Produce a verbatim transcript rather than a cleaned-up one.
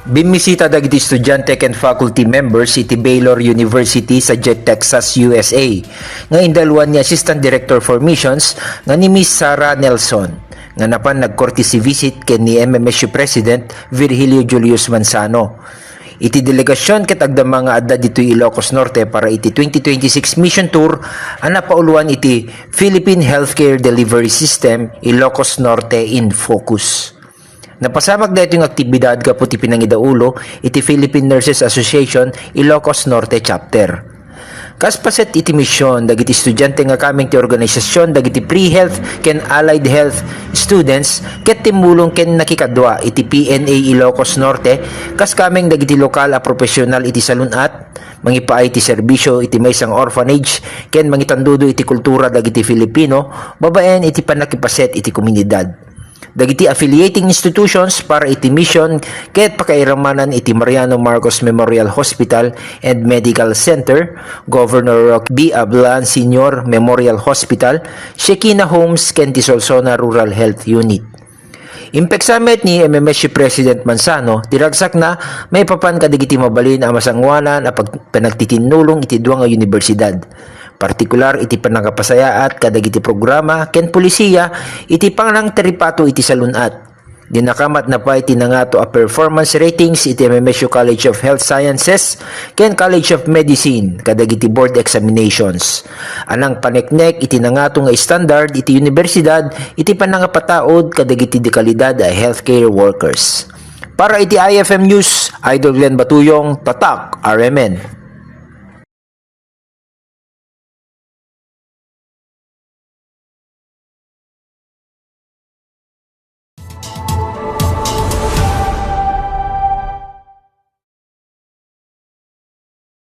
Bimmisita dagiti estudiante ken faculty members iti Baylor University sadiay Texas, U S A, nga indaluan ni Assistant Director for Missions nga ni Miss Sarah Nelson, nga napan nag-courtesy visit ken ni M M S U President Virgilio Julius Manzano. Iti delegasyon ket agdama nga adda ditoy Ilocos Norte para iti twenty twenty-six mission tour a napauloan iti Philippine Healthcare Delivery System, Ilocos Norte in Focus. Napasamak daytoy nga aktibidad gapu ti pinangidaulo iti Philippine Nurses Association Ilocos Norte Chapter. Kas paset iti mision dagiti estudiante nga kameng ti organisasyon dagiti pre-health ken allied health students ket timmulong ken nakikadua iti P N A Ilocos Norte kas kameng dagiti lokal a profesional iti salun-at, mangipaay ti serbisyo iti maysa nga orphanage ken mangitandudo iti kultura dagiti Filipino babaen iti pannakipaset iti komunidad. Dagiti affiliating institutions para iti mission ket pakairamanan iti Mariano Marcos Memorial Hospital and Medical Center, Governor Roque B. Ablan Senior Memorial Hospital, Shekinah Homes ken ti Solsona Rural Health Unit. Impeksa met ni M M S U President Manzano ti ragsakna maipapan kadagiti mabalin a masangoanan a pag-, panagtitinnulong iti dua nga universidad, partikular iti pannakapasayaat kadagiti programa ken polisiya iti panangtaripato iti salun-at. Dinakamatna pay ti nangato a performance ratings iti M M S U College of Health Sciences ken College of Medicine kadagiti board examinations. Anang paneknek iti nangato nga standard iti universidad iti panangapataud kadagiti dekalidad a healthcare workers. Para iti I F M News, Idol Glenn Batuyong, Tatak, R M N.